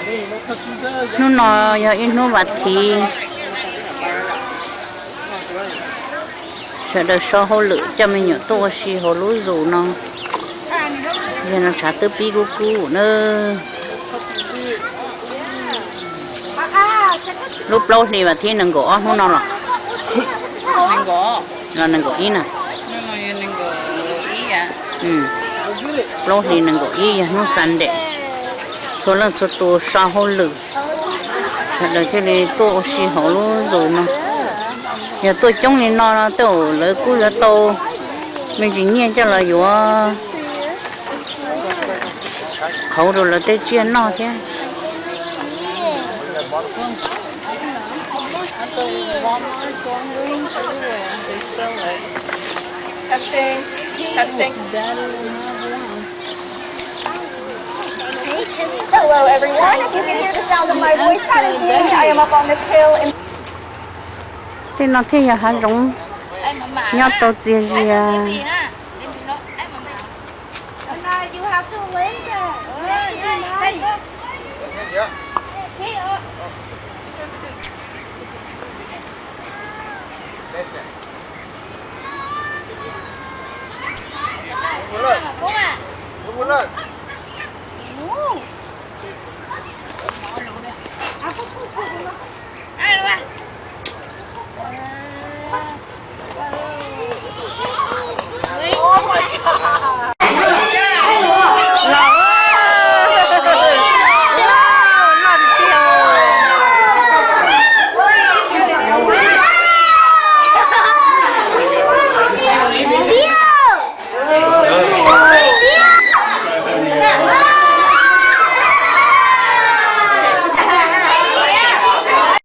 Hnub no yog ib hnub vas thiv, sawv daws so hauj lwm coj me nyuam tuaj ua si hauv lub zos no. Yog no tshav twb pib kub kub na. Lub plaub hlis vas thiv nees nkaum ob hnub no los? Los nees nkaum ib na. Plaub hlis nees nkaum ib yog hnub Sunday. Txhua leej txhua tus so hauj lwm, sawv daws thiaj li tuaj ua si hauv lub zos no. Yog tuaj coob li no no tej zaum lawv kuj yuav tau me ntsis nyiaj coj los yuav qhauv rau lawv tej tsiaj noj thiab. Hello, everyone. If you can hear the sound of my voice, that is me. I am up on this hill in Tej no thiaj yog hav zoov nyob rau txiag zias.